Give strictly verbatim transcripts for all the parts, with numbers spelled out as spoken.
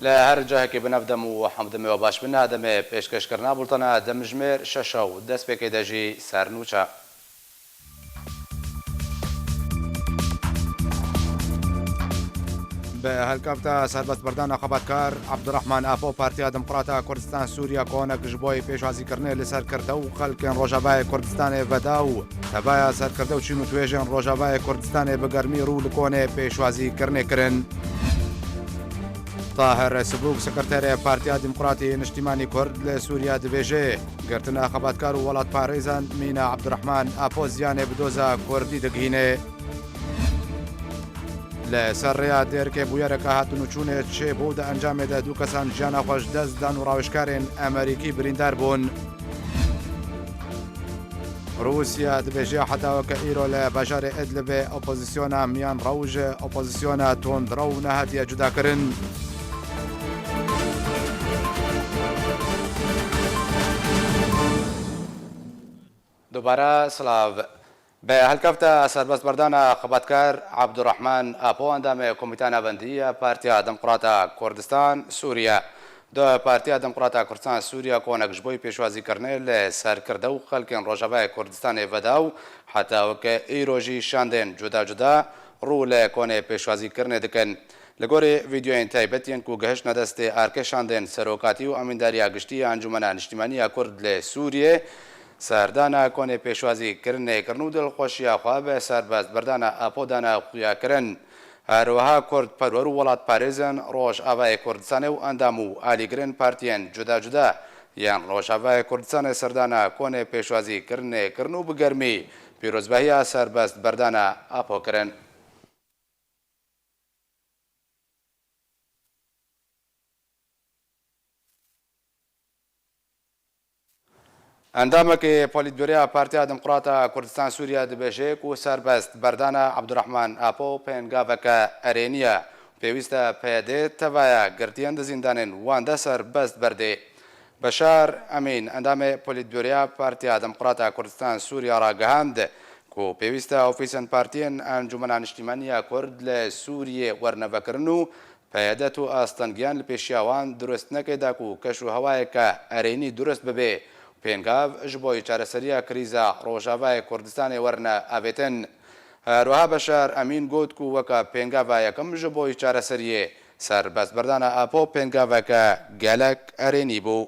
Her cihekê bi nav dem û hemdemê we baş bin. Demê pêşkêşkirina bultena demjimêr şeş û destpêkê de jî sernûçe. Bi helkefta serbestberdana xebatkar Abdurrahman Apo, Partiya Demokrata Kurdistan Sûriye konek ji bo pêşwazîkirinê li serkirde û xelkên Rojavayê Kurdistanê veda û tevaya serkirde û çîn û tuêjên Rojavayê Kurdistanê bi germî rû li konê pêşwazîkirinê kirin. Tahir Sibûk, Sekreterê Partiya Demokratî Niştîmanî Kurd li Sûriye dibêje, girtina xebatkar û welatparêzan Mîna Abdurrahman Apo ziyanê bi doza Kurdî digihîne. Li ser rêya Dêrkê bûyereke hatin û çûnê çêbû, di encamê de du kesan jiyana xwe ji dest dan û rawêjkarên Amerîkî birîndar bûn. Rûsya dibêje, heta weke îro li bajarê Idlibê opozisyona miyan rew ji opozisyona tundrew nehatiye cudakirin. Dubare silav. Bi helkefta serbestberdana xebatkar Abdurrahman Apo, endamê Komîteya Navendî ya Partiya Demokrata Kurdistan Sûriye, di Partiya Demokrata Kurdistan Sûriye konek ji bo pêşwazîkirinê li serkirde û xelkên Rojavayê Kurdistanê veda û heta weke îro jî şandên cuda cuda rû li konê pêşwazîkirinê dikin. Li gorî vîdeoyên taybet yên ku gihiştine destê arkê şandên serokatî û emîndariya giştî ya Encûmena Niştîmanî ya Kurd li Sûriyê, serdana konê pêşwazîkirinê kirin û dilxweşiya xwe bi serbestberdana Apo dana xuya kirin. Her wiha kurdperwer û welatparêzên Rojavayê Kurdistanê û endam û alîgirên partiyên cuda cuda yên Rojavayê Kurdistanê serdana konê pêşwazîkirinê kirin û bi germî pîrozbahiya serbestberdana Apo kirin. Endamekî Polîtbûroya Partiya Demokrata Kurdistan Sûriye dibêje ku serbestberdana Abdurrahman Apo pêngaveke erênî ye. Pêwîst e P Y D tevaya girtiyên di zîndanên wan de serbest berdê. Beşar Emîn, endamê Polîtbûroya Partiya Demokrata Kurdistan Sûriye ragihand ku pêwîst e ofîsên partiyên Encûmena Niştîmanî ya Kurd li Sûriyê werne vekirin û P Y D tu astengiyan li pêşiya wan dirust neke da ku keş û hewayeke erênî dirust bibe û pêngav ji bo çareseriya krîza Rojavayê Kurdistanê werine avêtin. Her wiha Beşar Emîn got ku weke pêngava yekem ji bo çareseriyê serbestberdana Apo pêngaveke gelek erênî bû.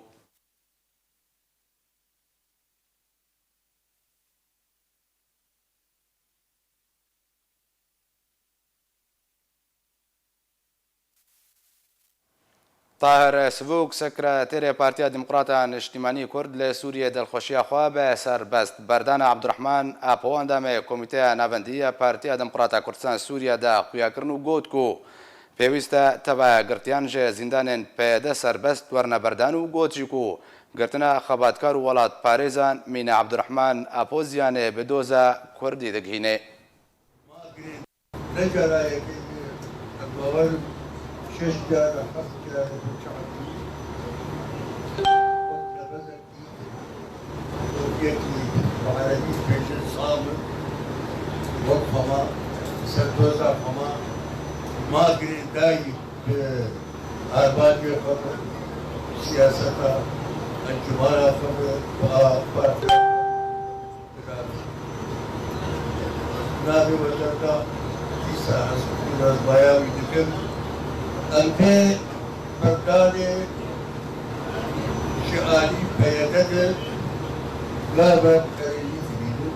Tahir Sivûk, Sekreterê Partiya Demokrata Niştîmanî Kurd li Sûriyê dilxweşiya xwe bi serbest berdana Abdurrahman Apo, endamê Komîteya Navendî ya Partiya Demokrata Kurdistan Sûriye de xuya kirin û got ku pêwîst e tevaya girtiyan ji zîndanên P Y D serbest werine berdan û got jî ku girtina xebatkar û welatparêzan Mîna Abdurrahman Apo ziyanê bi doza Kurdî digihîne. Ne cara yekê, ez bawer im şeş cara, heft cara bi çavkî, wek lebezekî, wek yekî bi erebî dibêjin samir, wek xema, serdoza xema, ma girêdayî bi erbacê xwe, bi siyaseta encûmana xwe, bi partiya Navê wezareta dîsa ez pîrozbahiya wî dikim. Em vê berdanê ji alî P Y D de gavek erênî dibînin.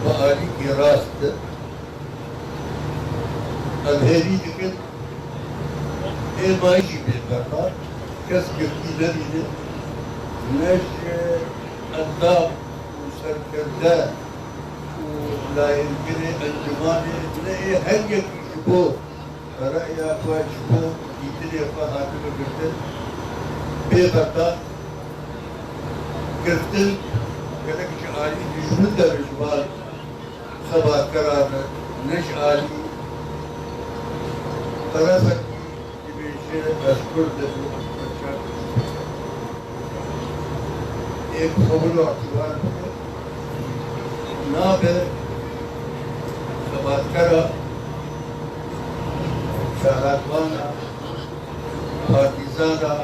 Bi alîkî rast e. Em hêvî dikin êmayî jî bê berdan, kes girtî nebîne, ne ji endam û serkirde û layîngerê encûmanê, ne ê her yekî ji bo reya xwe, ji bo dîtinê xwe hatibe girtin, bê berdan. Girtin gelek ji alî dijmin de ji van xebatkaran e, ne ji alî terefekî dibêje ez Kurd im û ez Kurd. Ê bi qebûl û îtîbar bike, nabe xebatkara, çalakvana, Partîzana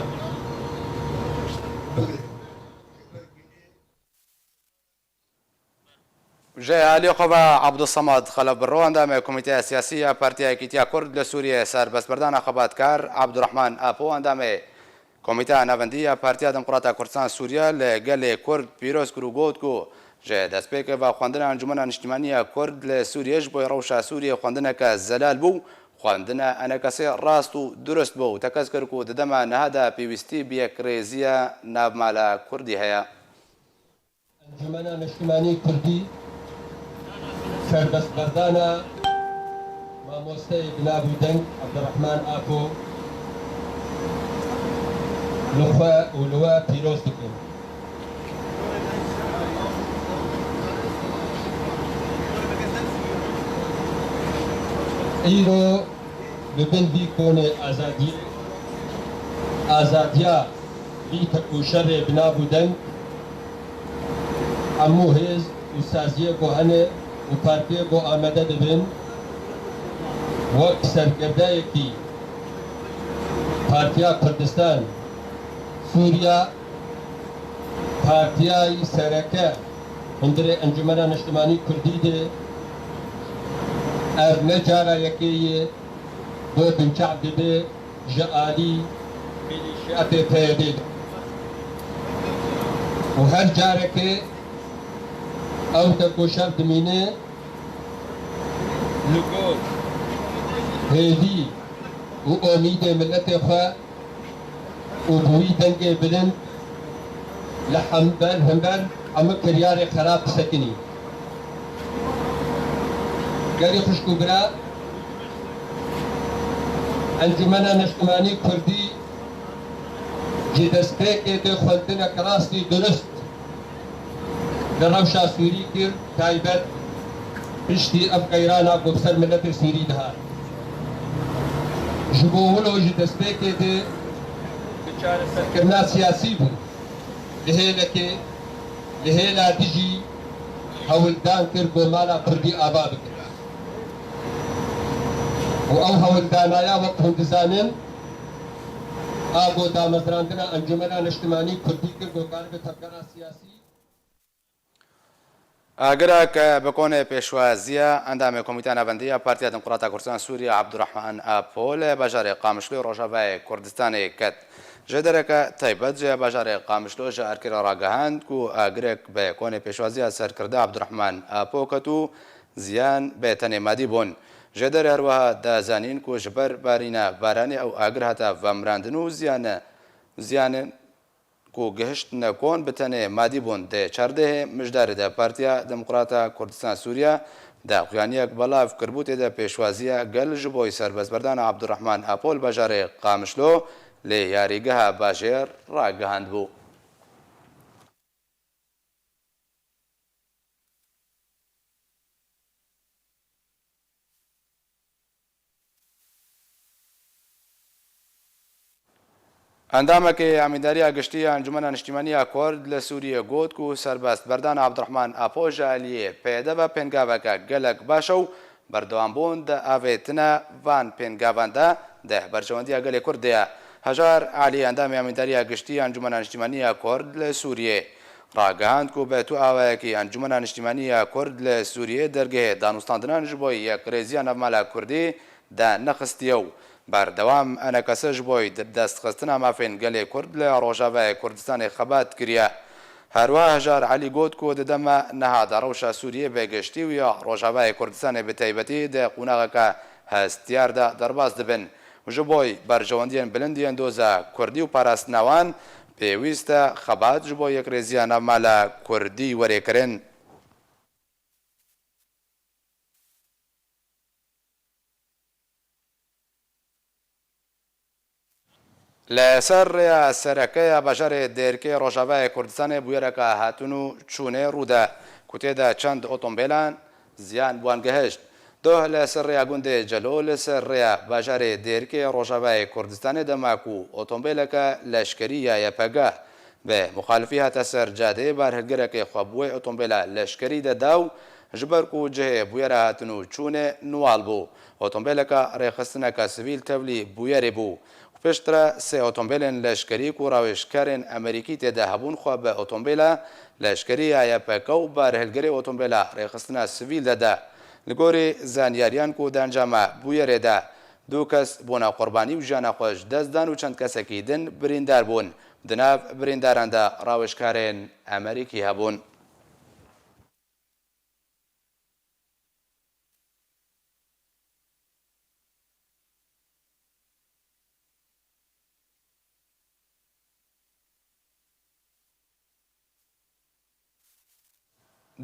Ji alî xwe ve Abdulsamad Xelef Birro, endamê Komîteya Siyasî ya Partiya Yekîtiya Kurd li Sûriyê, serbestberdana xebatkar Abdurrahman Apo, endamê Komîteya Navendî ya Partiya Demokrata Kurdistan Sûriye, li gelê Kurd pîroz kir û got ku ji destpêkê ve xwendina Encûmena Niştimanî ya Kurd li Sûriyê ji bo rewşa Sûriyê xwendineke zelal bû. Xwendina enekesê rast û durust bû û tekez kir ku di dema niha de pêwîstî bi yekrêziya navmala Kurdî heye. Encûmena Niştimanî Kurdî serbestberdana mamosteyê bi nav û deng Abdurrahman Apo li xwe û li we pîroz dikin. Îro li bin vî konê azadiyê, azadiya vî tekoşerê bi nav û deng, hemû hêz û saziyê ku hene û partiyê ku amade dibin, wek serkirdeyekî Partiya Kurdistan Sûriya, partiyayî sereke hundirê Encûmena Niştimanî Kurdî de, ev ne cara yekê ye ku binçav dibe ji alî mîlîşiyatê P Y D de. Û her careke ew tekoşer dimîne li gor hêvî û omîdê miletê xwe û bi wî dengê bilind li hember hember hemû kiryarê xerab bisekinî. Gelî xwişk û bira, Encûmena Niştimanî Kurdî ji destpêkê de xwendinek rastî durust li rewşa Sûrî kir, taybet piştî ev qeyrana ku bi ser miletê Sûrî dihat. Ji bo wilo ji destpêkê de bi çareserkirina siyasî bû. Li hêlekê, li hêla dijî hewldan kir ku mala Kurdî ava bike. Û ew hewldanaya wek hûn dizanin, a ku damezrandina Encûmena Niştimanî Kurdî kir ku karibe tevgera siyasî. Agirek bi konê pêşwaziya endamê Komîteya Navendî ya Partiya Demokrata Kurdistan Sûriye Abdurrahman Apo li bajarê Qamişlo Rojavayê Kurdistanê ket. Ji dereke taybet ji bajarê Qamişlo ji erkê re ragihand ku agirek bi konê pêşwaziya serkirde Abdurrahman Apo ket û ziyan bi tenê madî bûn. Ji derê her wiha da zanîn ku ji ber barîna baranê ew agir hate vemirandin û ziyan, ziyan ku gihiştine kon bi tenê madî bûn. Di çardehê Mijdarê de Partiya Demokrata Kurdistan Sûriye daxuyaniyek belav kiribû, tê de pêşwaziya gel ji bo serbestberdana Abdurrahman Apo li bajarê Qamişlo li yarîgeha bajêr ragihandibû. Endamekî Emîndariya Giştî ya Encûmena Niştîmanî ya Kurd li Sûriyê got ku serbestberdana Abdurrahman Apo ji aliyê P Y D ve pêngaveke gelek baş e û berdewambûn di avêtina van pêngavan de di berjewendiya gelê Kurd de ye. Hejar Elî, endamê Emîndariya Giştî ya Encûmena Niştîmanî ya Kurd li Sûriyê, ragihand ku bi tu awayekî Encûmena Niştîmanî ya Kurd li Sûriyê dergehê danûstandinan ji bo yekrêziya navmala Kurdî de nexistiye û berdewam enekese ji bo destxistina mafên gelê Kurd li Rojavayê Kurdistanê xebat kiriye. Herwiha Hejar Elî got ku di dema niha de rewşa Sûriyê bi giştî û ya Rojavayê Kurdistanê bi taybetî di qonaxeke hestiyar de derbas dibin. Ji bo berjewendiyên bilind yên doza Kurdî û parastina wan, pêwîst e xebat ji bo yekrêziya navmala Kurdî were kirin. Li ser rêya sereke ya bajarê Dêrikê Rojavayê Kurdistanê bûyereke hatin û çûnê rû da, ku tê de çend otomobîlan ziyan bi wan gihişt. Doh li ser rêya gundê Celo li ser rêya bajarê Dêrikê Rojavayê Kurdistanê dema ku otomobîleke leşkerî ya Y P G bi muxalifî hate ser cadeyê, berhilgireke xwe bi wê otomobîla leşkerî de da û ji ber ku cihê bûyera hatin û çûnê niwal bû, otomobîleke rêxistineke sivîl tevlî bûyerê bû û Piştre sê otombêlên leşkerî ku rawêjkarên Amerîkî tê de hebûn xwe bi otombêla leşkerî ya Y P G û berhilgirê otombêla rêxistina sivîl de de. Li gorî zanyariyan ku di encama bûyerê de du kes bûne qurbanî û jiyana xwe ji dest dan û çend kesekî din birîndar bûn. Di nav birîndaran de rawêjkarên Amerîkî hebûn.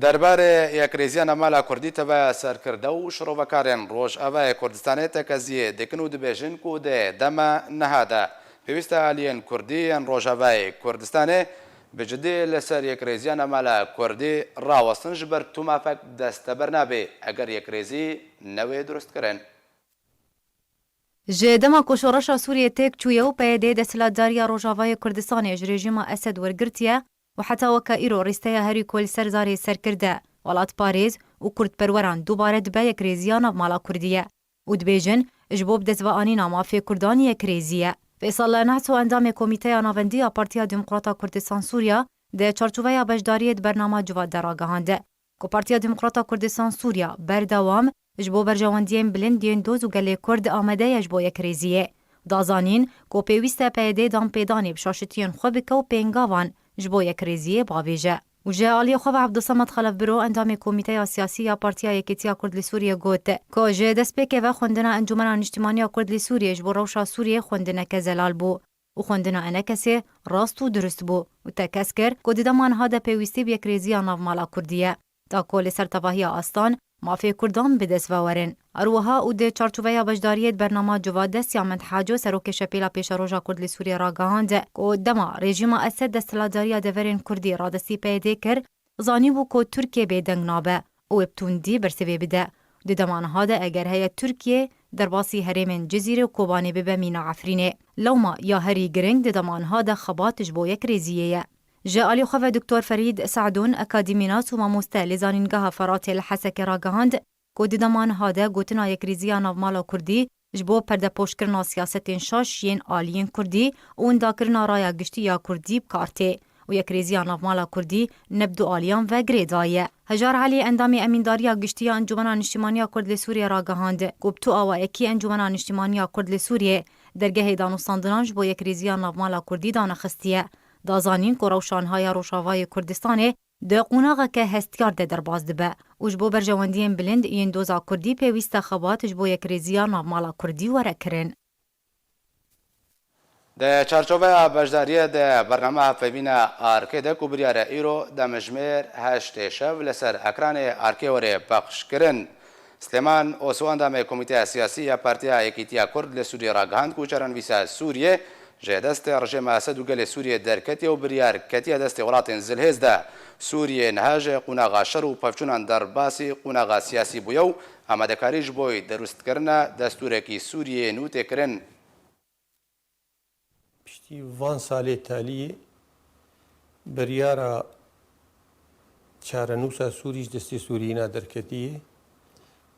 Derbarê yekrêziya navmala Kurdî teveya serkirde û şirovekarên Rojavayê Kurdistanê tekeziyê dikin û dibêjin ku di dema niha de pêwîst e aliyên Kurdî yên Rojavayê Kurdistanê bi cidî li ser yekrêziya navmala Kurdî rawestin, ji ber tu mafek desteber nabe eger yekrêzî newê durustkirin. Ji dema ku şoreşa Sûriyê têk çûye û P Y D desthilatdariya Rojavayê Kurdistanê ji rejîma Esed wergirtiye û heta weke îro rîsteya herî ku li ser zarê serkirde, welatparêz û kurdperweran dubare dibe yekrêziya navmala Kurdî ye û dibêjin, ji bo bi dest ve anîna mafê Kurdan yekrêzî ye. Feysal Nehso endamê Komîteya Navendî ya Partiya Demokrata Kurdistan Sûriya di çarçoveya beşdariyê di bernama Civat de ragihand ku Partiya Demokrata Kurdistan Sûriya berdewam ji bo berjewendiyên bilind yên doz û gelê Kurd amade ye ji bo yekrêziyê. Da zanîn ku pêwîst e P Y D danpêdanê bi şaşitiyên xwe bike û pêngavan ji bo yekrêziyê bavêje. Û ji aliyê xwe ve Ebdulsemed Xelefbiro, endamê Komîteya Siyasî ya Partiya Yekîtiya Kurd li Sûriyê got ku ji destpêkê ve xwendina Encûmena Niştimanî ya Kurd li Sûriyê ji bo rewşa Sûriyê xwendineke zelal bû û xwendina enekesê rast û dirust bû û tekez kir ku di dema niha de pêwîstî bi yekrêziya navmala Kurdî ye, da ku li ser tevahiya astan mafê Kurdan bi dest ve werin. Her wiha û di çarçoveya beşdariyê di bernama Civat de Siyamend Haco, serokê Şepêla Pêşeroja Kurd li Sûriyê ragihand ku dema rejîma Esed desthilatdariya deverên Kurdî radestî P Y D kir, zanîbû ku Tirkiye bêdeng nabe û ê bi tundî bersivê bide. Di dema niha de eger heye Tirkiye derbasî herêmên Cizîrê û Kobanê bibe mîna Efrînê, lewma ya herî giring di dema niha de xebat ji bo yekrêziyê ye. Ji alî xwe ve Doktor Ferîd Se'dûn, akademînas û mamoste li Zanîngeha Feratê li Hesekê ragihand ku di dema niha de gotina yekrêziya navmala Kurdî ji bo perdepoşkirina siyasetên şaş yên aliyên Kurdî û windakirina raya giştî ya Kurdî bi kar tê û yekrêziya navmala Kurdî ne bi du aliyan ve girêdayî ye. Hejar Elî, endamê Emîndariya Giştî ya Encûmena Niştimanî ya Kurd li Sûriyê ragihand ku bi tu awayekî Encûmena Niştimanî ya Kurd li Sûriyê dergehê danûstandinan ji bo yekrêziya navmala Kurdî danexistiye. Da zanîn ku rewşa niha ya Rojavayê Kurdistanê di qonaxeke hestiyar de derbas dibe û ji bo berjewendiyên bilind yên doza Kurdî pêwîst e xebat ji bo yekrêziya navmala Kurdî were kirin. Di çarçoveya beşdariyê di bernama hevpeyvîna Arkê de ku biryar e îro demjimêr heştê şev li ser ekranê Arkê were pexş kirin, Silêman Oso, endamê Komîteya Siyasî ya Partiya Yekîtiya Kurd li Sûriyê ragihand ku çarenivîsa Sûriyê ji destê rejîma Esed û gelê Sûriyê derketiye û biryar ketiye destê welatên zilhêz de. Sûriyê niha ji qonaxa şer û pevçûnan derbasî qonaxa siyasî bûye û amadekarî ji bo durustkirina destûrekî Sûriyeyê nû tê kirin. Piştî van salê taliyê, biryara çarenûsa Sûrî ji destê Sûriyîna derketiye.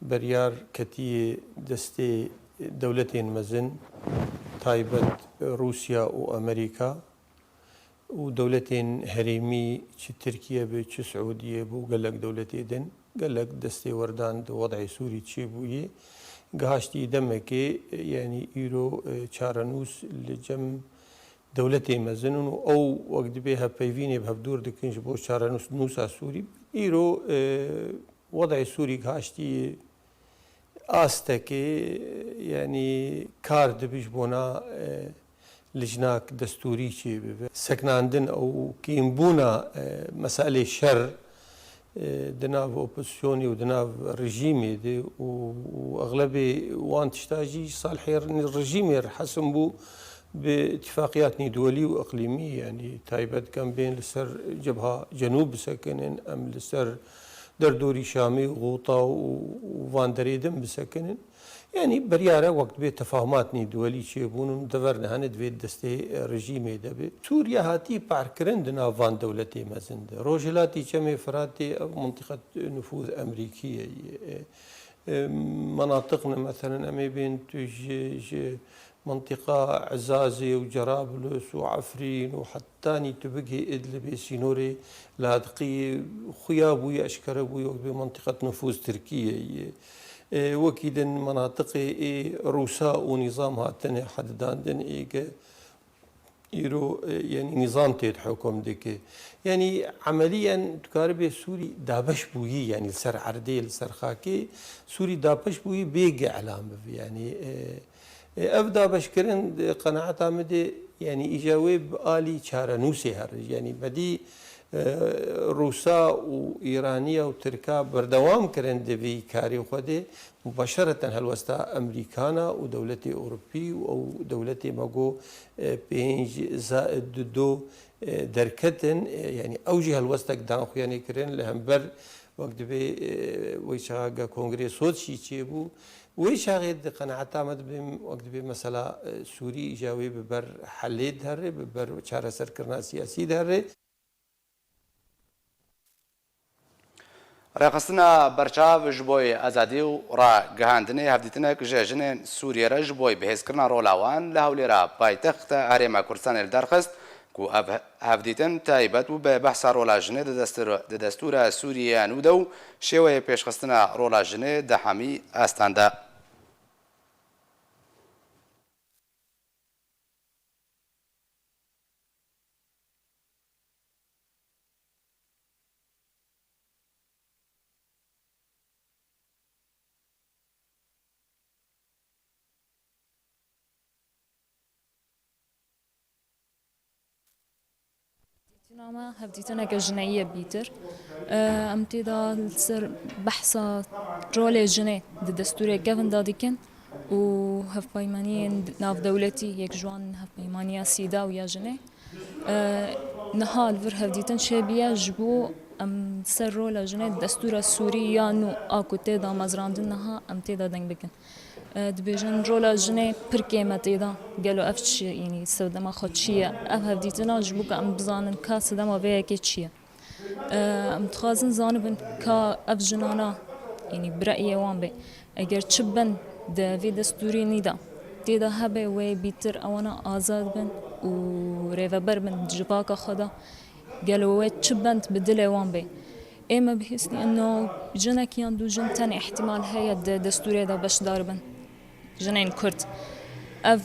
Biryar ketiye destê dewletên mezin, taybet Rûsya û Amerîka û dewletên herêmî, çi Tirkiye be, çi Siûdiye be û gelek dewletê din. Gelek destê werdan di wed'ê Sûrî çêbûyê. Gihaştî demekê, yanî îro, e, çarenûs li cem dewletê mezin in û ew wek dibê hevpeyvînê bi hevdûr dikin ji bo çarenûs, nûsa Sûrî. Îro, e, wed'ê Sûrî gihaştî astekê, yanî kar dibe ji bona, e, lijnak destûrî çêbibe. Sekinandin û kêmbûna, e, meselê şer, e, di nav opozisyonê û di nav rejîmê de û, û exlebê wan tişta jî salhê rejîmê re hesim bû bi îtîfaqiyatnî duwelî û iqlîmî, yanî taybet em bên li ser Cebha Cenûb bisekinin, em li ser derdorî Şamê û Xûta û, û van derê din bisekinin. Yanî biryar e wek dibê tefahumatnî duwelî çêbûn û dever nihane divê destê, e, rejîmê de be. Sûriye hatî parkirin di nav van dewletê mezin de. Rojhilatî Çemê Firatê ev mintiqet nufûz Emerîkî ye. E, e, menatiq ne, meselen em ê bên tu ji, ji Mintîqa Ezazê û Cerablus û Efrîn û hetanî tu bigihî Idlibê sînorê Ladiqiyê xuya bûye, eşkere bûye wek bê mintîqet nufûz Tirkiyeyê ye. E, wekî din menatiqê ê Rûsa û nîzam hatine hedidandin ê ke îro, e, yanî nîzam tê di hukm dike. Yanî emeliyen dikaribê Sûrî dabeş bûyî, yanî li ser erdê, li ser xakê Sûrî dabeş bûyî bêge elam bivî. Yanî, e, e, ev dabeşkirin di qenaeta min de, yanî îja wê bi alî çarenûsê here. Yanî bedî, e, Rûsa û Îraniya û Tirka berdewam kirin di vî karê xwe de. Mubaşereten helwesta Emerîkana û dewletê Ewropî û ew dewletê me got, e, pênc zaid du, e, derketin, e, yanî ew jî helwestek dan xuyanê kirin li hember wek dibê, e, wê çaxa ge Kongrê Soçî çêbû. Wê çaxê di qenaeta me dibê, wek dibê mesela, e, Sûrî îja wê bi ber helê dihere, bi ber çareserkirina siyasî dihere. Rêxistina berçav ji bo azadî û ragihandinê hevdîtinek ji jinên Sûriyê re ji bo bihêzkirina rola wan li Hewlêra paytexta Herêma Kurdistanê li dar xist ku ev hevdîtin taybet bû bi behsa rola jinê di destûr-, di destûra Sûriyê ya nû de û şêweyê pêşxistina rola jinê di hemî astan de. Dîtina me hevdîtineke jineyî ye bîtir. Em tê de li ser behsa rolê jinê di destûrê kevin de dikin û hevpeymaniyên navdewletî, yek ji wan hevpeymaniya sîda û ya jinê. E, niha li vir hevdîtin çêbûye ji bo em ser rola jinê destûra Sûrî ya nû a ku tê damezrandin niha em tê de deng bikin. E, dibêjin rola jinê pir kêm e tê de. Gelo ev çi, yanî sedema xwe çi ye? Ev hevdîtina ji bo ku em bizanin ka sedema vê yekê çi ye. E, em dixwazin zanibin ka ev jinana, yanî bi reyê wan be, eger çi bin di vê destûrê nî de tê de hebe, wê bîtir ewana azad bin û rêveber bin civaka xwe de. Gelo wê çi bend bi dilê wan be? Ê me bihîstî eno jinek yan du jin tenê îhtîmal heye di destûrê de beşdar bin. Jinên Kurd. Ev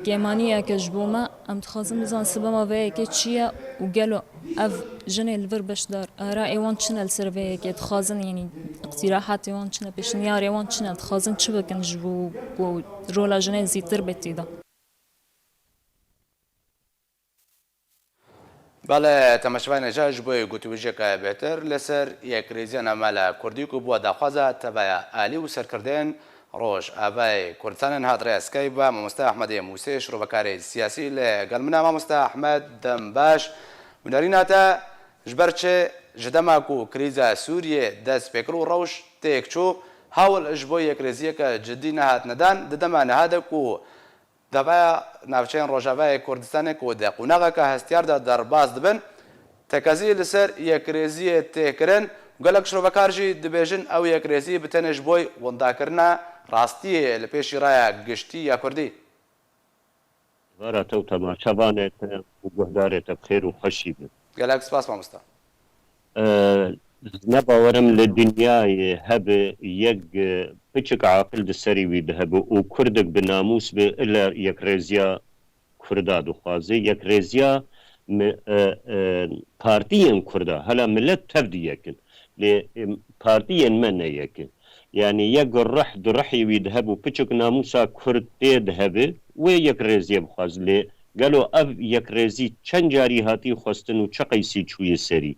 kêmaniyeke ji bo me, em dixwazin bizan sibema vê yekê çi ye û gelo ev jinê li vir beşdar, arayê wan çi ne li ser vê yekê, dixwazin, yanî, îqtîrahatê wan çi ne, pêşniyarê wan çi ne, dixwazin çi bikin ji bo ku rola jinê zîtir be tê de. Belê, temaşevanên hêja, ji bo gotiwêjeke bêhtir li ser yekrêziya navmala Kurdî ku bû daxwaza teveya alî û serkirdeyên Rojavayê Kurdistanê hat rêya Skype ve, mamoste Ehmedê Mûsê, şirovekarê siyasî li gel min e. Mamoste Ehmed, dem baş. Hunerîna te ji ber çi ji dema ku krîza Sûriyê dest pê kir û rewş têk çû, hewl ji bo yekrêziyeke cidî nehatine dan, di dema niha de ku Davaya navçeyên Rojavayê Kurdistanê ku di qonaxeke hestiyar de derbas dibin, tekezî li ser yekrêziyê tê kirin û gelek şirovekar jî dibêjin ew yekrêzî bi tenê ji bo windakirina rastiyê li pêşî raya giştî ya Kurdî. Vara te û temaşevanê te û guhdarê te bi xêr û xweşî bin. Gelek spas mamosta. E, ne bawerim li dinyayê hebe yek, e, piçik aqil di serî wî de hebe û kurdek bi namûs be, illa yekrêziya kurda dixwaze. Yekrêziya mi-, e, e, partiyên kurda, hela milet tev di yek in. Lê, e, partiyên me ne yek in. Yanî yek ruh di ruhê wî de hebû, piçik namûsa kurd tê de hebe, wê yekrêziyê bixwaz. Lê gelo ev yekrêzî çend carî hatî xwestin û çi qeysî çûye serî?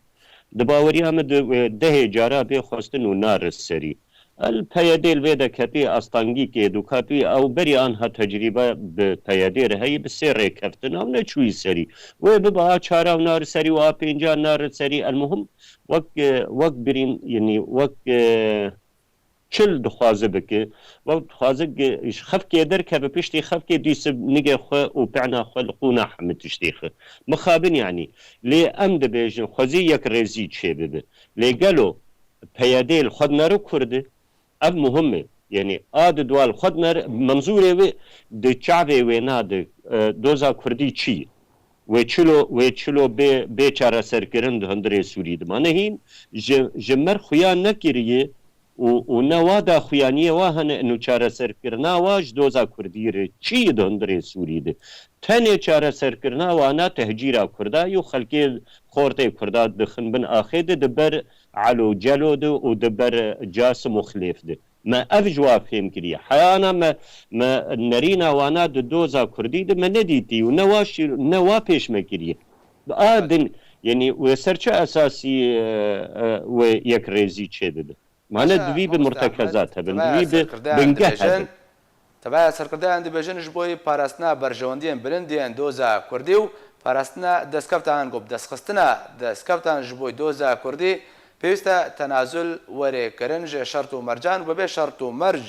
Di baweriya min di, e, dehê cara bê xwestin û nare serî. El P Y D li vê de ketî astengîkê dûkatî ew berî anha tecrîbe bi P Y D re heyî bi sê rêkeftin ew neçûyî serî. Wê bibe a çara û nare serî û a pênca nare serî. El muhim wek, e, wek birîn, yanî wek, e, çil dixwaze bike, wek dixwaze ji xefkê derkeve, piştî xefkê dîse nigê xwe û pehna xwe li qûna hemî tiştê xwe. Mixabin yanî. Lê em dibêjin xwezî yekrêzî çêbibe. Lê gelo P Y D li xwe dinere Kurd e? Ev muhim e. Yanî a di dua li xwe dimer, memzûrê wê di çavê wê na di, e, doza kurdî çi ye? Wê çilo, wê çilo bê, bê çareserkirin di hundirê Sûrî de. Ma nehîn ji, ji mer xuya nekiriye û, û ne wa daxuyaniye wa hene û çareserkirina wa ji doza kurdî re çi ye di hundirê Sûrî de? Tenê çareserkirina wana tehcîra kurda yo xelkê xortê kurda dixin bin axê de di ber elo celo de û di ber casim û xilêf de. Me ev ji wa fêm kiriye. Heyana me, me nerîna wana di doza kurdî de me nedîtî û ne wa şîr, ne wa pêş me kiriye. A din, yanî wê ser çi esasî, e, e, wê yekrêzî çêbibe? Mane divî bi murtekezat hebin, divî bi bingeh hebin. Tevahiya serkirdeyan dibêjin ji bo parastina berjewendiyên bilind yên doza kurdî û parastina destkeftan ku bi destxistina destkeftan ji bo doza kurdî pêwîst e tenazul were kirin ji şert û mercan û bibê şert û merc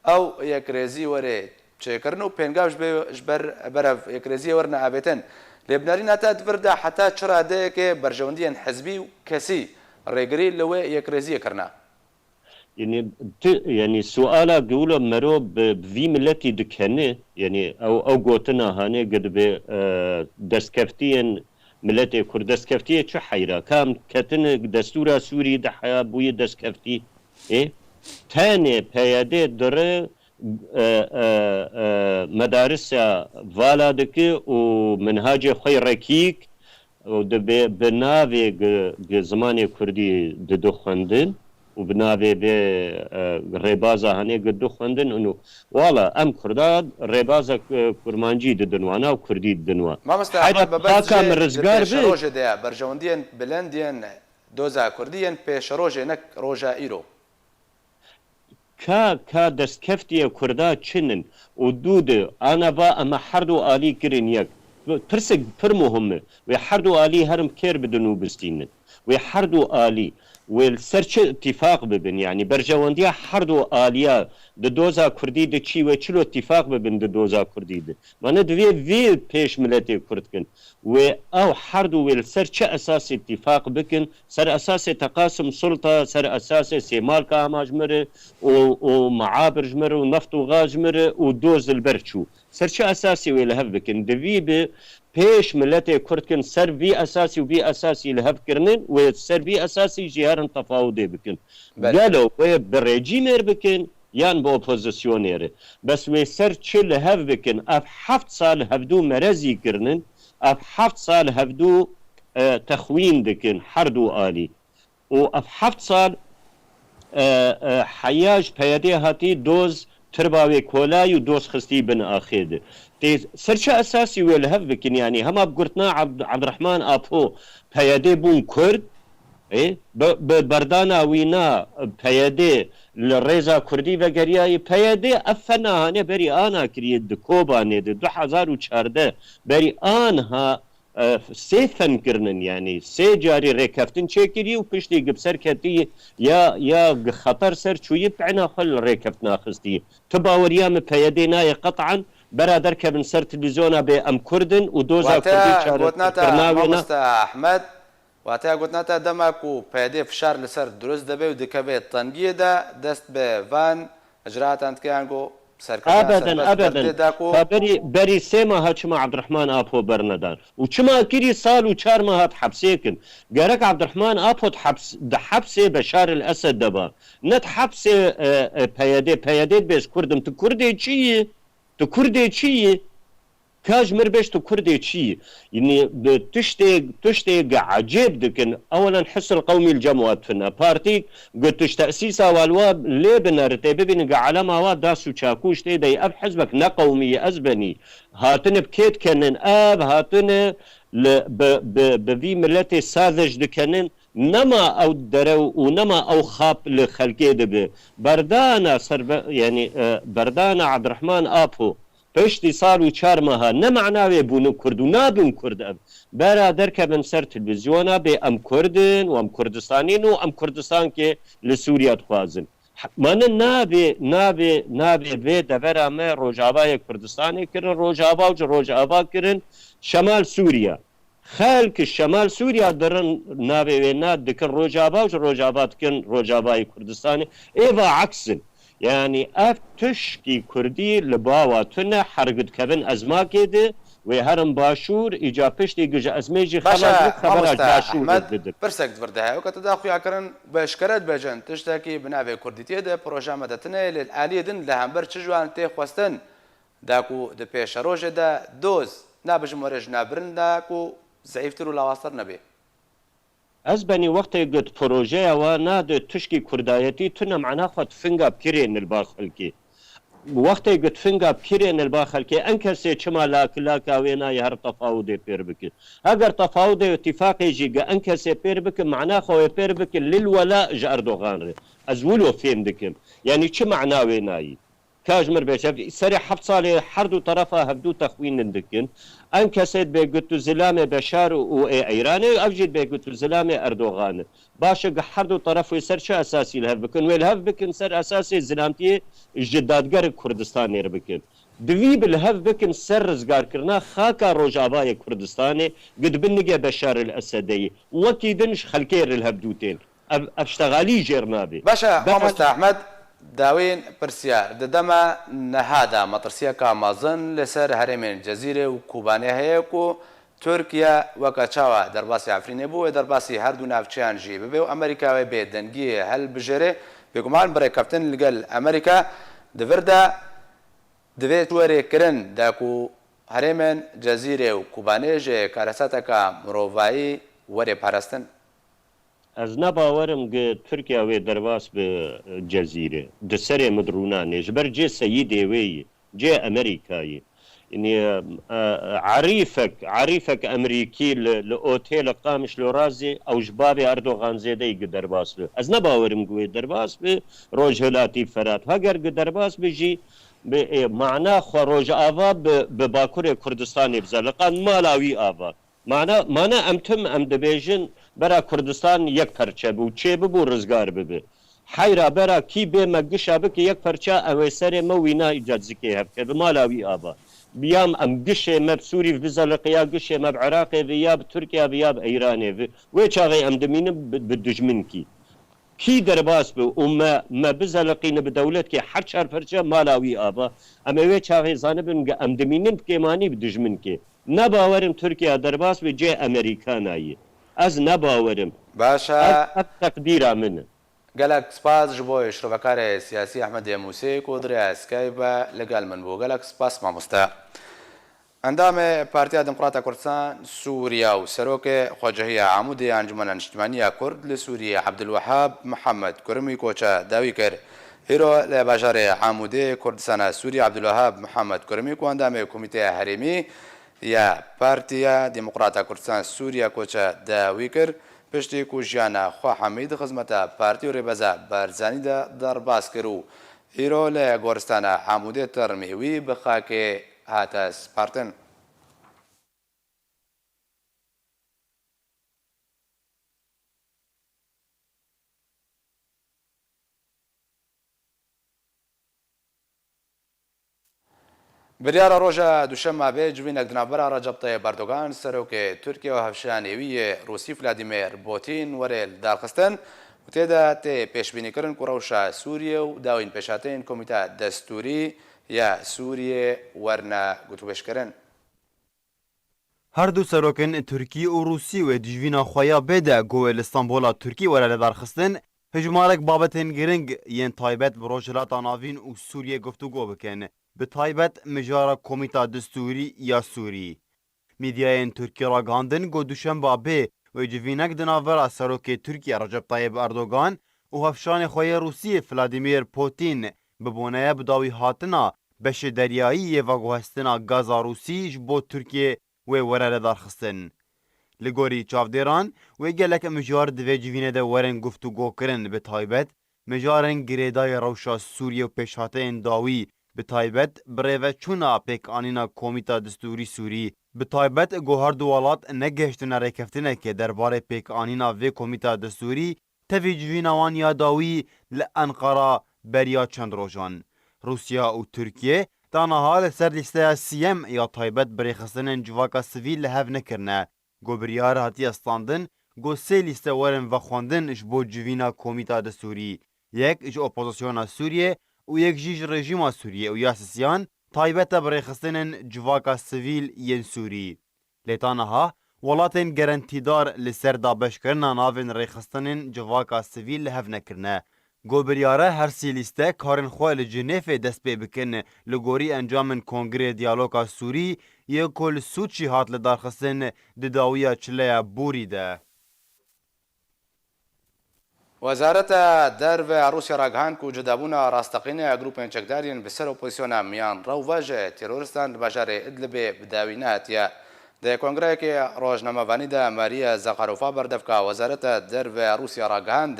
ew yekrêzî were çêkirin û pêngav ji bê, ji ber, berev yekrêziyê were neavêtin. Lê bi nerîna te di vir de heta çi radeyekê berjewendiyên hizbî û kesî rêgirî li wê yekrêziyê kirine? Yanî tu, yanî suala giwla mero bi, bi vî miletî dikene, yanî ew, ew gotina hanê gi dibe, e, destkeftiyên miletê Kurd, destkeftiyê çi heyra? Kam ketine destûra Sûrî de heya bûye destkeftî? Ê? Tenê P Y D dire, e, e, e, medarisa vala dike û minhacê xwe yê rekîk û dibe bi navê gi, gi zimanê kurdî didi xwendin û bi navê vê, e, rêbaza hanê gi du xwendin û wala em kurda rêbaza, e, kurmancî didin wana û kurdî didin wan. Mamoste Heyra Ehmed, me bes xaka jê min di rizgar bi. Pêşerojê de ye, berjewendiyên bilind yên doza kurdî yên pêşerojê, ne roja îro. Ka, ka destkeftiye kurda çin in û dû di ana va em herdû alî kirin yek. Pirsek pir muhim e. Wê herdû alî herin bi kêr bidin û bistînin. Wê herdû alî, wê li ser çi îtîfaq bibin? Yanî berjewendiya herdû aliya di doza kurdî de çi, wê çilo îtîfaq bibin di doza kurdî de? Mane divê vê pêş miletê kurd kin. Wê ew herdû wê li ser çi esasê îtîfaq bikin? Ser esasê teqasim sulta, ser esasê sêmalka hema ji min re û, û meabir ji min re û neft û gaz ji min re û doz li ber çû. Ser çi esasê wê li hev bikin? Divî bi pêş miletê kurd kin ser vî esasî û vî esasî li hev kirinin, wê ser vî esasî jî herin tefawudê bikin. Belê. Gelo wê bi rejîmê re bikin yan bi opozisyonê re? Bes wê ser çi li hev bikin? Ev heft sal hevdû merezî kirinin, ev heft sal hevdû, e, texwîn dikin, herdû alî. Û ev heft sal, e, e, heya ji P Y D hatî doz tirba wê kolay û doz xistî bin axê de. Tê ser çi esasî wê li hev bikin? Yanî hema bi gurtina Abd-, Abdurrahman Apo P Y D bûn Kurd, ê, bi, bi berdana wî na P Y D li rêza Kurdî vegeriyayî. P Y D ev fena hane berî ana kiriye di Kobanê de du hezar û çardeh berî anha e, sê fen kirinin, yanî sê carî rêkeftin çêkirî û piştî gi bi ser ketî ya, ya gi xeter ser çûyî peyna xwe li rêkeftina xistî. Tu baweriya min P Y D nayê qet'an, bera derkevin ser televîzyona bê em Kurd in û doza Kurdî çare kirina wê ne. Wateya gotina te, Ahmed, wateya gotina te dema ku P Y D fişar li ser dirust debe û dikeve tengiyê de dest bi van icraatan dike, ango serkirdeya Ebeden, serbest ebeden. Berdê da ku Ka berî, berî sê meha çima Abdurrahman Apo bernedan? Û çima kirî sal û çar meha di hepsê kin? Gerek Abdurrahman Apo di heps-, di hepsê Beşar el Esed de ba. Ne di hepsê, e, e, P Y D, P Y D dibêj Kurd im. Tu Kurdê çi yî? Tu Kurdê çi yî? Ka ji mir bêj tu Kurdê çi yî? Yanî bi tiştê, tiştê ge ecêb dikin. Ewelen Hisn Qewmî li cem wa difine. Partîk gu tu ji tesîsa wa li wa lê bineritê bibînin ge elema wa das û çakû ji tê de yî. Ev hizbek ne qewmî yî, ezbenî. Hatine bi kê dikenin? Ev hatine li, bi, bi, bi vî miletê sazij dikenin. Nema ew derew û nema ew xap li xelkê dibi. Berdana serbe-, yanî, e, berdana Abdurrahman Apo. Piştî sal û çar meha ne mana wê bûnin Kurd û nabin Kurd ev. Bera derkevin ser televîzyona bê em Kurd in û em Kurdistanî ne û em Kurdistankê li Sûriya dixwazin. He-, mane navê, navê, navê vê devera me Rojavayê Kurdistanê kirin, Rojava û ji Rojava kirin Şemal Sûriya. Xelk Şemal Sûriya dirin navê wê na dikin Rojava û ji Rojava dikin Rojavayê Kurdistanê. Ê va aks in. Yanî ev tişkî kurdî li bawa tune, her gidkevin ezmakê de, wê herin başûr, îca piştî gije ezmê jî Baş e, xeber bi xebera mamoste başûr Ehmed, bidin. Pirsek di vir de heye, weke tu da xuya kirin, bi eşkere dibêjin, tiştekî bi navê kurdîtiyê de proje me de tune, lê li aliyê din li hember çi ji wan tê xwestin, da ku di pêşerojê de doz, nabijim were ji nav birin, da ku zeîftir û lawaztir nebe. Ez benî wextê got projeya wa nade tişkî kurdayetî tune mana xwe finga pirê nilba xelkê. Wextê got finga pirê nilba xelkê, en kesê çima lak laka wê nayê her tefawudê pêr bikin. Heger tefawudê û tîfaqê jî gi en kesê pêr bikin, mana xwe wê pêr bikin lil wela ji Erdogan re. Ez wilo fêm dikim. Yanî çi mana wê nayî? Ka ji mir bêje, serê heft salê her du terefa hevdu texwînin dikin. En kesê dibê gu tu zilamê Beşar û ê Eyranê, ev jî dibê gu tu zilamê Erdogan e. Baş e, gi her du teref wê ser çi esasî li hev bikin? Wê li hev bikin ser esasê zilamtiyê ji dadgerê Kurdistanê re bikin. Divî bi li hev bikin ser rizgarkirina xaka Rojavayê Kurdistanê, gi di bin nigê Beşar el Esedê yî. Wekî din ji xelkê re li hev dû tên. Ev, ev ştexalî jêr nabe. Baş e, Be- Mamoste Ehmed, dawên pirsiyar. Di dema niha de metirsiyeka mezin li ser herêmên Cezîrê û Kobanê heye ku Tirkiye weke çawa derbasî Efrînê bû, wê derbasî her du navçeyan jî bibe û Amerîka wê bê dengiyê helbijêre. Bêguman bi rêkeftin li gel Amerîka di vir de divê were kirin de ku herêmên Cezîrê û Kobanê ji karesateka mirovayî were parastin. Ez ne bawer im gi Tirkiye wê derbas bi Cezîrê. Di serê min de rûnanê. Ji ber cê seyîdê wê yî, cê Amerîka yî. Yanî, e, e, erîfek, erîfek Amerîkî li, li otêla Qamişlo ra zî ew ji bavê Erdogan zêde yî gi derbas bi. Ez ne bawer im gi wê derbas bi Rojhilatî Ferat. Heger gi derbas bi jî, bi, ê, mana xwe Rojava bi, bi Bakurê Kurdistanê bizeliqan, mala wî ava. Mana, mana em tim em dibêjin, bera Kurdistan yek perçe bû, çê bibû, rizgar bibi. Heyra bera kî bê me gişa bike yek perçe, ew ê serê me wîna îca zikê hevke, bi mala wî ava. Biyam em gişê me bi Sûrî vi bizeliqe, ya gişê me bi Iraqê vi, ya bi Tirkiye vi, ya bi Eyranê vi. Wê çaxê em dimînin bi, bi dijminkî. Kî derbas bi û me, me bizeliqîne bi dewletkê her çar perçe, mala wî ava. Em ê wê çaxê zanibin ge em dimînin bi kêmanî bi dijminkê. Ne bawerim Tirkiye derbas bi cê Amerîkanayî. Ez ne bawerim. Baş e. Ev, ev teqdîra min e. Gelek spas ji bo şrovekarê siyasî Ehmedê Mûsê ku di rêya Skype ve li gel min bû. Gelek spas mamoste. Endamê Partiya Demokrata Kurdistan Sûriya û Serokê Xwecehiya Amûdê ya Encûmena Niştimanî ya Kurd li Sûriyê Abdulwehab Mihemed Kurmî koça dawî kir. Îro li bajarê Amûdê Kurdistana Sûriyê Abdulwehab Mihemed Kurmî ku endamê Komîteya Herêmî ya Partiya Demokrata Kurdistan Sûriya koça dawî kir, piştî ku jiyana xwe hemî di xizmeta partî û rêbeza Barzanî de derbas kir û îro li goristana Amûdê termê wî bi xakê hate spartin. Biryara roja duşemma bê civînek di navbera Recep Tayyip Erdogan, serokê Tirkiye û hevşanê wî yê Rûsî Vladimir Putin were lidarxistin û tê de tê pêşbînîkirin ku rewşa Sûriyê û dawîn pêşhateyên Komîta Destûrî ya Sûriyê werine gotûbêjkirin. Her du serokên Tirkî û Rûsî wê dijvîna xwe ya bê de ku wê li Stenbola Tirkî were lidarxistin, hejmarek babetên giring yên taybet bi Rojhilata Navîn û Sûriyê guftûgo bikin, bi taybet mijara Komîta Distûrî ya Sûrî. Medyayên Tirkî ragihandin ku duşemba bê wê civînek di navbera serokê Tirkî Recep Tayyip Erdogan û hevşanê xwe yê Rûsî Vladimir Putin bi boneye bi dawî hatina beşê deryayî yê veguhestina gaza Rûsî ji bo Tirkiyê wê were lidarxistin. Li gorî çavdêran, wê gelek mijar di vê civînê de werin guftûgokirin, bi taybet mijarên girêdayî rewşa Sûriyê û pêşhateyên dawî, bi taybet birêveçûna pêkanîna Komîta Distûrî Sûrî, bi taybet ku her du welat negihiştine rêkeftinekê derbarê pêkanîna vê Komîta Distûrî, tevî civîna wan ya dawî li Enqara beriya çend rojan. Rûsya û Tirkiye ta niha li ser lîsteya sîyem ya taybet bi rêxistinên civaka sivîl li hev nekirine. Ku biryar hatiye standin ku sê lîste werin vexwendin ji bo civîna Komîta Distûrî, yek ji opozisyona Sûriyê û yek jî ji rejîma Sûriyê û ya Sisiyan taybet e bi rêxistinên civaka sivîl yên Sûrî. Lê ta niha welatên gerentîdar li ser dabeşkirina navên rêxistinên civaka sivîl li hev nekirine. Got biryar e her sî lîste karên xwe li Cinêfê dest pê bikin, li gorî encamên Kongirê Diyaloga Sûrî yê ku li Sûçî hat lidarxistin di dawiya çileya borî de. Wezareta Derve ya Rûsya ragihand ku cudabûna rasteqîn ya grûpên çekdar yên bi ser opozîsyona miyan rew ve ji terorîstan di bajarê Idlibê bi dawî nehatiye. Di kongreyekê rojnamevanî de Maria Zakharova berdevka Wezareta Derve ya Rûsya ragihand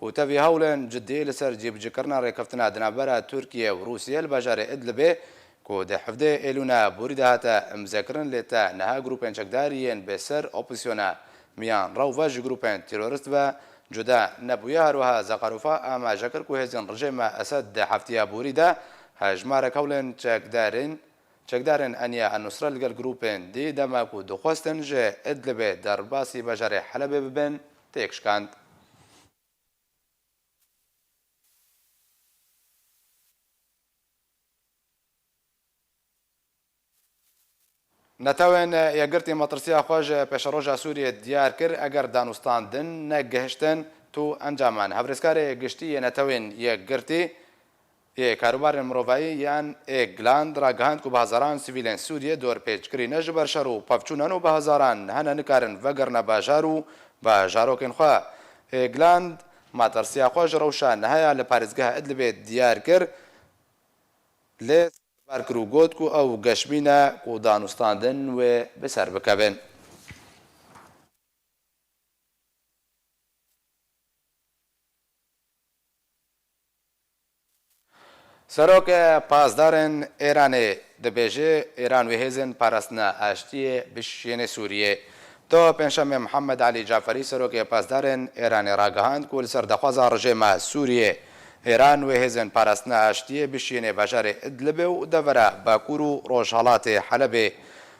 ku tevî hewlên cidî li ser cîbicîkirina rêkeftina di navbera Tirkiye û Rûsiyê li bajarê Idlibê ku di hevdeh Êlûna borî de hate imzekirin, lê ta niha grûpên çekdar yên bi ser opozîsyona miyan rew ve ji grûpên terorîst ve cuda nebûye. Her wiha Zakharova amaje kir ku hêzên rejîma Esed di heftiya borî de hejmarek hewlên çekdarên, çekdarên Eniya El-Nusra li gel grûpên dî dema ku dixwestin ji Idlibê derbasî bajarê Helebê bibin, têk şikand. Netewên Yekgirtî metirsiya xwe ji pêşeroja Sûriyê diyar kir, eger danûstandin negihiştin tu encaman. Hevrizkarê Giştî yê Netewên Yekgirtî yê Karûbarên Mirovayî yan Êgland ragihand ku bi hezaran sivîlên Sûriyê dorpêç kirîne ji ber şer û pevçûnan û bi hezaran hene nikarin vegerine bajar û bajarokên xwe. Êgland metirsiya xwe ji rewşa niha ya li parêzgeha Idlibê diyar kir. Lê bar kir û got ku ew geşbîn e ku danûstandin wê bi ser bikevin. Serok Pasdarên Êranê dibêje, Êran wê hêzên parastina aştiyê bişiyêne Sûriyê. Do Pêncşemê Mihemed Elî Caferî, serokê Pasdarên Êranê ragihand ku li ser daxwaza rejêma Sûriyê, Êran wê hêzên parastina aştiyê bişiyêne bajarê Idlibê û devera Bakur û Rojhelatê Helebê.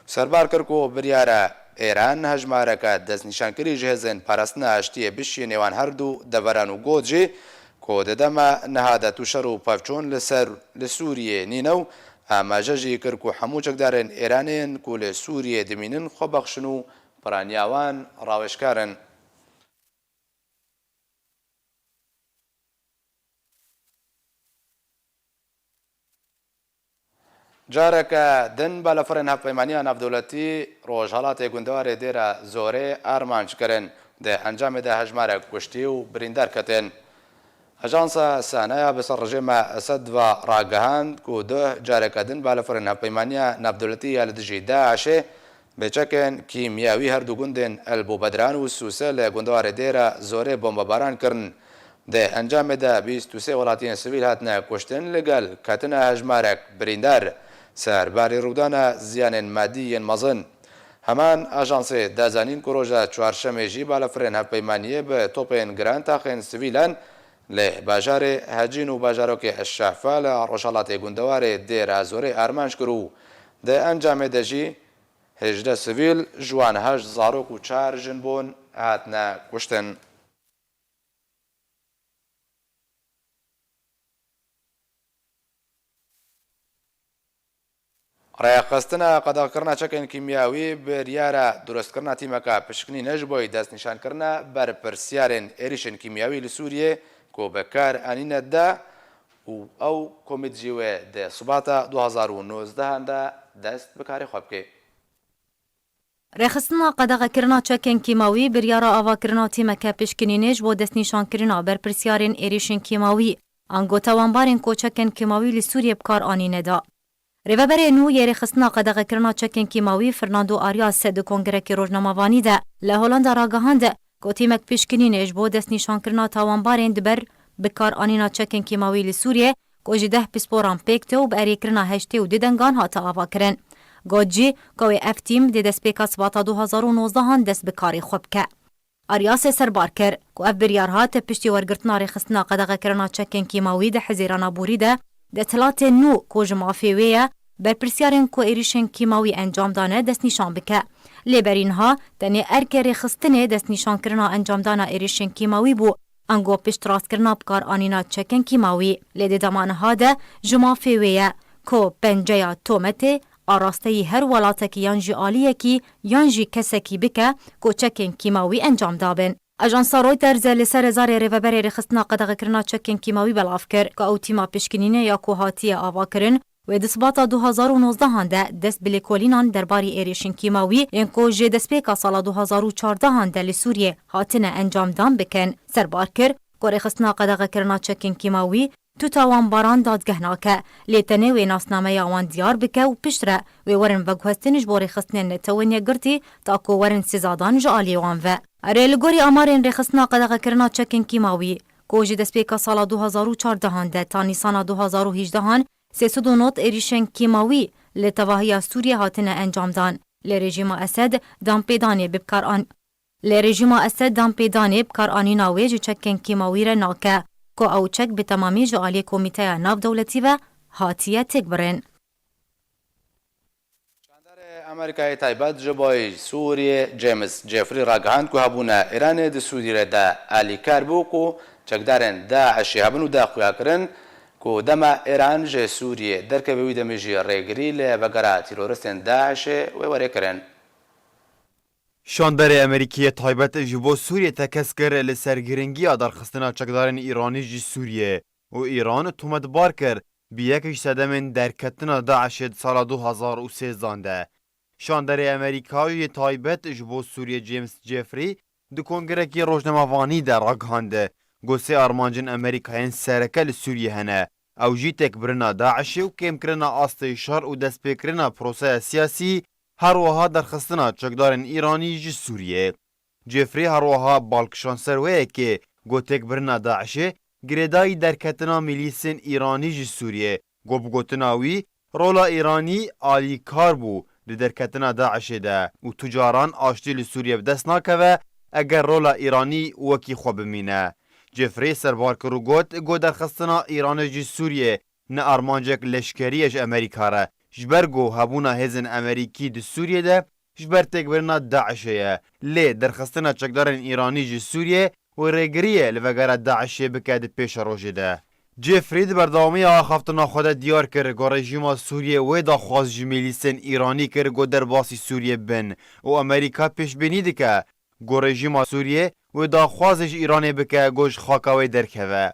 Serbar kir ku biryar e Êran hejmareke destnîşankirî ji hêzên parastina aştiyê bişiyêne wan her du deveran û got jî ku di dema niha de tu şer û pevçûn li ser li Sûriyê nîne û amaje jî kir ku hemû çekdarên Êranê yên ku li Sûriyê dimînin xwe bexşin û piraniya wan rawêjkar in. Careke din balafirên hevpeymaniya navdewletî rojhelatê gundewarê Dêra Zorê armanc kirin. Di encamê de hejmarek kuştî û birîndar ketin. Ajansa Sanaya bi ser rejêma Esed ve ragihand ku duh careke din balafirên hevpeymaniya navdewletî ya li dijî DAIŞê bi çekên kîmyawî her du gundên El Bûbedran û Sûse li gundewarê Dêra Zorê bombebaran kirin. Di encamê de bîst û sê welatiyên sivîl hatine kuştin, li gel ketina hejmarek birîndar. Serbarî rûdana ziyanên madî yên mezin. Heman ajansê da zanîn ku roja çarşemê jî balafirên hevpeymaniyê bi topên giran taxên sivîlan li bajarê Hecîn û bajarokê Eşşefa li rojhelatê gundewarê Dêra Zorê armanc kir û di encamê de jî hejdeh sivîl, ji wan heşt zarok û çar jin bûn, hatine kuştin. Rêxistina qedexekirina çekên kîmyawî biryara durustkirina tîmeke pişkinîne ji bo destnîşankirina berpirsiyarên êrîşên kîmyawî li Sûriyê ku bi kar anîne da û ew komît jî wê di Sibata du hazar û nozdeh de dest bi karê xwe bike. Rêxistina qedexekirina çekên kîmawî biryara avakirina tîmeke pişkinînê ji bo destnîşankirina berpirsiyarên êrîşên kîmawî, ango tawanbarên ku çekên kîmawî li Sûriyê bi kar anîne da. Rêveberê nû yê rêxistina qedexekirina çekên kîmawî Fernando Arias di kongrekî rojnamevanî de li Holanda ragihand ku tîmek pişkinînê ji bo destnîşankirina tawanbarên di ber bi kar anîna çekên kîmawî li Sûriyê ku ji deh pisporan pêk tê û bi erêkirina heştê û du dengan hate avakirin. Got jî ku wê ev tîm dê destpêka Sibata du hazar û nozdeh an dest bi karê xwe bike. Ariasê serbar kir ku ev biryar hat piştî wergirtina rêxistina qedexekirina çekên kîmawî di Hezîrana Borî de desthilatên nû ku ji mafê wê ye, berpirsiyarên ku êrîşên kîmawî encam dane destnîşan bike. Lê berî niha tenê erkê rêxistinê destnîşankirina encamdana êrîşên kîmawî bû Ango piştrastkirina bikaranîna çekên kîmawî, lê di dema niha de ji mafê wê ye ku penceya tometê arasteyî her welatekî yan jî aliyekî yan jî kesekî bike ku çekên kîmawî encam dabin. Ajansa Reuters li ser zarê rêveberê rêxistina qedexekirina çekên kîmawî belav kir ku ew tîma pişkinînê ya ku hatiye avakirin, wê di Sibata du hazar û nozdehan de dest bi lêkolînan derbarî êrîşên kîmawî yên ku ji destpêka sala du hazar û çardehan de li Sûriyê hatine encamdan bikin. Serbar kir ku rêxistina qedexekirina çekên kîmawî tu tawanbaran dadgeh nake, lê tenê wê nasnameya wan diyar bike û piştre wê werin veguhestin ji bo rêxistinên Netewên Yekgirtî ta ku werin sizadan ji aliyê wan ve. Erê, li gorî amarên rêxistina qedexekirina çekên kîmawî, ku ji destpêka sala du hazar û çardehan de ta Nîsana du hazar û hejdehan sê sed û nod êrîşên kîmawî li tevahiya Sûriyê hatine encamdan. Lê rejîma Esed danpêdanê bi bikaran-, lê rejîma Esed danpêdanê bikaranîna wê ji çekên kîmawî re nake, ku ew çek bi temamî ji aliyê Komîteya Navdewletî ve hatiye têkbirin. Şandarê Amerîkayê taybet ji bo Sûriyê James Jeffrey ragihand ku hebûna Îranê di Sûriyê de alîkar bû ku çekdarên DAIŞê hebin û da xuya kirin ku dema Îran ji Sûriyê derkeve wî demê jî rêgirî li vegera teroristên DAIŞê wê were kirin. Şandarê Amerîkî yê taybet ji bo Sûriyê tekez kir li ser giringiya darxistina çekdarên Îranî ji Sûriyê û Îran tometbar kir bi yek ji sedemên derketina DAIŞê di sala du hazar û sêzdan de. Şandarê Amerîka yê taybet ji bo Sûriyê James Jeffrey di kongrekî rojnamevanî de ragihand ku sê armancên Amerîka yên sereke li Sûriyê hene. Ew jî têkbirina DAIŞê û kêmkirina astê şer û destpêkirina proseya siyasî, her wiha derxistina çekdarên Îranî ji Sûriyê. Jeffrey her wiha bal kişand ser wê yekê, got têkbirina DAIŞê girêdayî derketina milîsên Îranî ji Sûriyê, got bi gotina wî, rola Îranî alîkar bû di derketina DAIŞê de û tu caran aştî li Sûriyê bi dest nakeve eger rola Îranî wekî xwe bimîne. Jeffrey serbar kir û got, got derxistina Îranê ji Sûriyê ne armancek leşkerî ye ji Amerîka re, ji ber ku hebûna hêzên Amerîkî di Sûriyê de ji ber têkbirina DAIŞê ye. Lê derxistina çekdarên Îranî ji Sûriyê wê rêgiriyê li vegera DAIŞê bike di pêşerojê de. Jeffrey di berdewamiya axaftina xwe de diyar kir ku rejîma Sûriyê wê daxwaz ji milîsên Îranî kir ku derbasî Sûriyê bin û Amerîka pêşbînî dike ku rejîma Sûriyê wê daxwazê ji Îranê bike ku ji xaka wê derkeve.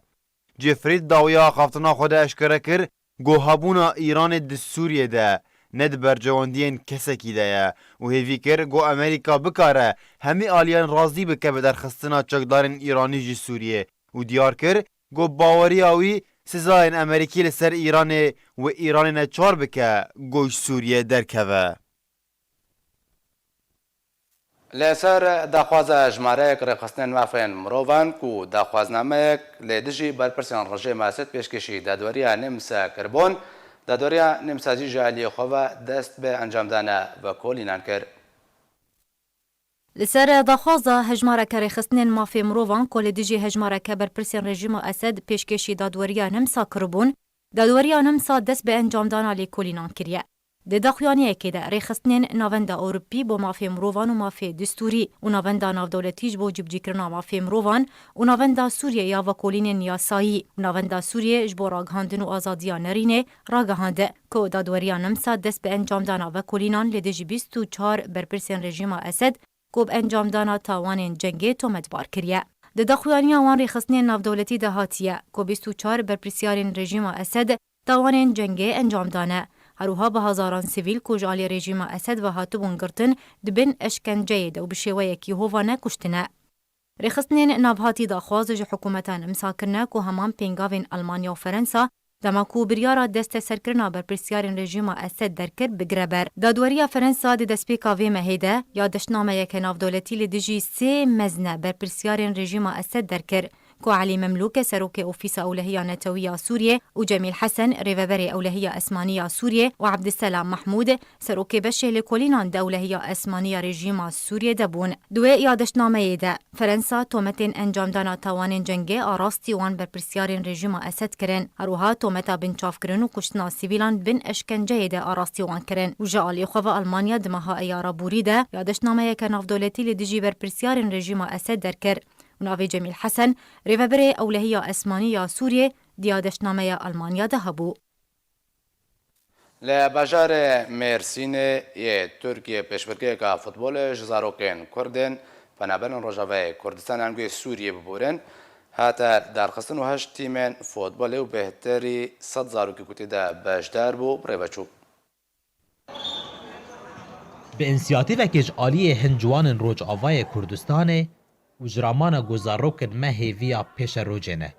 Jeffrey di dawiya axaftina xwe de eşkere kir ku hebûna Îranê di Sûriyê de ne di bercewendiyên kesekî de ye û hêvî kir ku Amerîka bikare hemî aliyan razî bike bi derxistina çekdarên Îranî ji Sûriyê û diyar kir ku baweriya wî sizayên Amerîkî li ser Îranê wê Îranê neçar bike ku ji Sûriyê derkeve. Li ser daxwaza hejmarek rêxistinên mafên mirovan ku daxwaznameyek li dijî berpirsên rejîma Esed pêşkêşî dadweriya Nemsa kiribûn, dadweriya Nemsa jî ji aliyê xwe ve dest bi encamdana vekolînan kir. Li ser daxwaza hejmareke rêxistinên mafê mirovan ku li dijî hejmareke berpirsên rejîma Esed pêşkêşî dadweriya Nemsa kiribûn, dadweriya Nemsa dest bi encamdana lêkolînan kiriye. Di daxuyaniyekê de rêxistinên Navenda Ewropî bo Mafê Mirovan û Mafê Distûrî û Navenda Navdewletî ji bo Cîbicîkirina Mafê Mirovan û Navenda Sûriyê ya Vekolînên Yasayî û Navenda Sûriyê ji bo Ragihandin û Azadiya Nerînê ragihand ku dadweriya Nemsa dest bi encamdana vekolînan li dijî bîst û çar berpirsên rejîma Esed ku bi encamdana tawanên cengê tometbar kiriye. Di daxuyaniya wan rêxistinên navdewletî de hatiye ku bîst û çar berpirsyarên rejîma Esed tawanên cengê encam dane. Her wiha bi hezaran sivîl ku ji alî rejîma Esed ve hatibûn girtin, di bin eşkenceyê de û bi şêweyekî hovane kuştine. Rêxistinên navhatî daxwaz ji hikûmeta Nemsa kirine ku heman pêngavên Almanya û Ferensa, dema ku biryara desteserkirina berpirsyarên rejîma Esed derkir, bigire ber. Dadweriya Ferensa di destpêka vê mehê de ya deştnameyeke navdewletî li dijî sê mezne berpirsyarên rejîma Esed derkir, ku Elî Memlûk, serokê Ofîsa Ewlehiya Netewî ya Sûriyê û Cemîl Hesen, rêveberê Ewlehiya Esmanî ya Sûriyê û Ebdiselam Mehmûd, serokê beşê lêkolînan di Ewlehiya Esmanî ya rejîma Sûriyê de bûn. Di wê ya deştnameyê de, Ferensa tometên encamdana tawanên cengê a rastî wan berpirsyarên rejîma Esed kirin. Her wiha tometa binçavkirin û kuştina sivîlan bin eşkenceyê de a rastî wan kirin. Û ji alî xwe ve Almanya di meha Eyara borî de ya deştnameyeke navdewletî li dijî berpirsyarên rejîma Esed derkir. û navê Cemîl Hesen, rêvebirê Ewlehiya Esmanî ya Sûriyê, diya deştnameya Almanya de hebû. Li bajarê Mêrsînê yê Tirkiyê pêşbirkeyeke futbolê ji zarokên Kurd ên penaberên Rojavayê Kurdistan an guhê Sûriyê biborin hate darxistin û heşt tîmên futbolê û bêhterî sed zarokî ku tê de beşdar bû, bi rê ve çû. Bi însiyatîvekê ji aliyê hin ciwanên Rojavayê Kurdistanê û ji ramana ku zarokên me hêviya pêşerojê ne.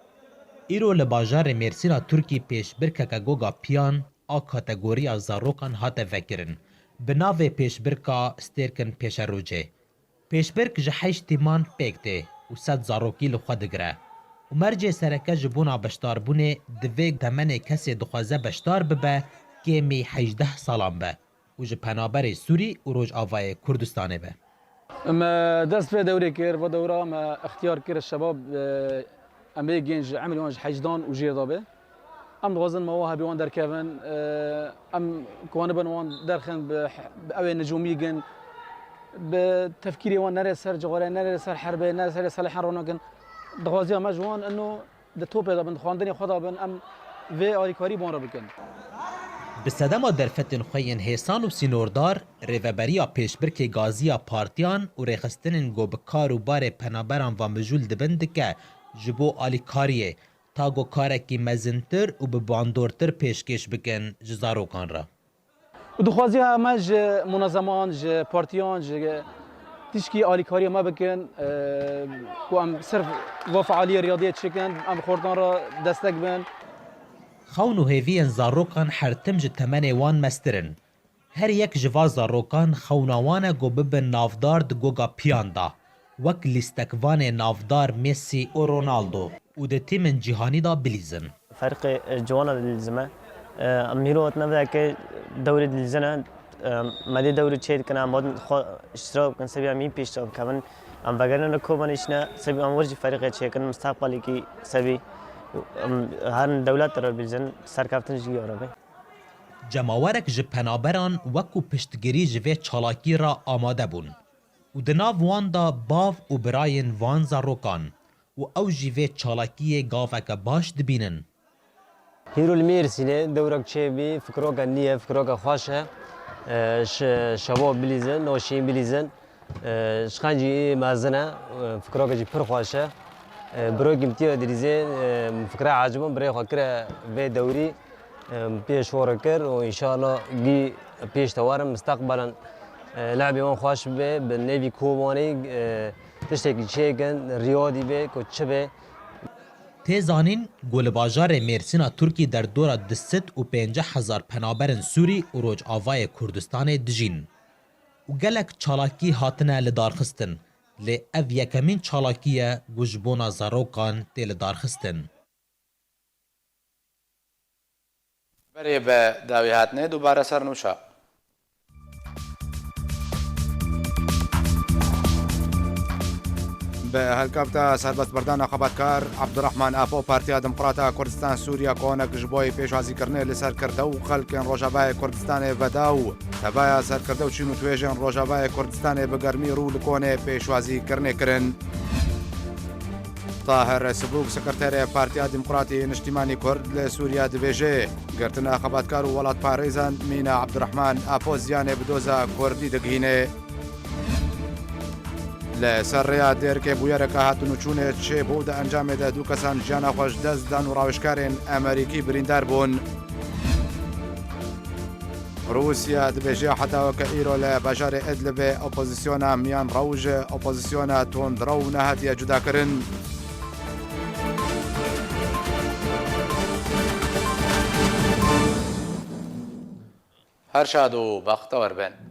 Îro li bajarê Mêrsîna Tirkî pêşbirkeke Goga Piyan a kategoriya zarokan hate vekirin, bi navê pêşbirka Stêrkin Pêşerojê. Pêşbirk ji heşt tîman pêk tê û sed zarokî li xwe digire û mercê sereke ji bona beşdarbûnê di vê temenê kesê dixwaze beşdar bibe kêmî hejdeh salan be û ji penaberê Sûrî û Rojavayê Kurdistanê be. Me dest vê dewrê kir, va dewra me ixtiyar kir şebab, e, em ê gên ji emrê wan ji hecdan û jêr de be. Em dixwazin me wa hebî wan derkevin, e, em ku wan bin wan derxin bi, bi ew ê nicûmî gin, bi tefkîrê wan nere ser cixare, nere ser herbe, nere ser selehan ronakin. Dixwaziya me ji wan ino di topê de bin, di xwendinê xwe de bin, em vê alîkarî bi wan re bikin. Bi sedema derfetên xwe yên hêsan û sînordar, rêveberiya pêşbirkê gaziya partiyan û rêxistinên ku bi kar û barê penaberan ve mijûl dibin dike ji bo alîkariyê, ta ku karekî mezintir û bi bandortir pêşkêş bikin ji zarokan re. Û dixwaziya me ji munezeman, ji partiyan, ji tişkî alîkariya me bikin, e, ku em sirf va fealiyê riyadiyê çikin, em xortan re destek bin. Xewn û hêviyên zarokan her tim ji temenê wan mestir in. Her yek ji va zarokan xewna wan e ku bibin navdar di Goga Piyan de, wek lîstekvanê navdar Messi û Ronaldo û di tîmên cîhanî de bilîzin. Ferqê, e, ciwana dilîzime. E, em hîro hatine veke dewrê dilîzine. E, me dê dewrê çê dikine, em hatin xwe iştirak bikin, sebî em yî pêş de bikevin. Em vegerine li kobanê şine, sebî em wir jî ferîqê çêkin, mustaqbalekî sebî, em, herin dewlet re bilîzin, serkeftin ji ya re be. Cemawerek ji penaberan wekû piştgirî ji vê çalakî re amade bûn û di nav wan de bav û birayên van zarokan û ew jî vê çalakiyê gaveke baş dibînin. Hîro li Mêrsînê dewrek çêbî, fikiroke nî ye, fikiroke xweş e. E, şi-, şevo bilîzin, noşîn bilîzin. E, ji qencî mezin e, e, fikiroke jî pir xweş e. E, birokî min tîya dilîzê, e, min fikra ecibin, birê xwe kire vê dewrî. E, min pê şore kir û înşallah gî pêş te werin, mistaqbelen, e, lebê wan xweş bibe, bi nêvî kobanê, e, tiştekî çêkin, riyadî be, ku çi be. Tê zanîn ku li bajarê Mêrsîna Tirkî derdora du sed û pêncî hezar penaberên Sûrî û Rojavayê Kurdistanê dijîn û gelek çalakî hatine lidarxistin, lê ev yekemîn çalakî ye ku ji bona zarokan tê lidarxistin. Berê bi dawî hatine dubare ser nûşa. Bi helkefta serbestberdana xebatkar Abdurrahman Apo, Partiya Demokrata Kurdistan Sûriya konek ji bo pêşwazîkirinê li serkirde û xelkên Rojavayê Kurdistanê veda û tevaya serkirde û çîn û tuêjên Rojavayê Kurdistanê bi germî rû li konê pêşwazîkirinê kirin. Tahir Sibûk, Sekreterê Partiya Demokratî Niştîmanî Kurd li Sûriya dibêje, girtina xebatkar û welatparêzan mîna Abdurrahman Apo ziyanê bi doza Kurdî digihîne. Li ser rêya Dêrikê bûyereke hatin û çûnê çêbû, di encamê de du kesan jiyana xwe ji dest dan û rawêjkarên Amerîkî birîndar bûn. Rûsya dibêje heta weke îro li bajarê Idlibê opozisyona miyan rew ji opozisyona tundrew nehatiye cudakirin. Her şad û bextewer bin.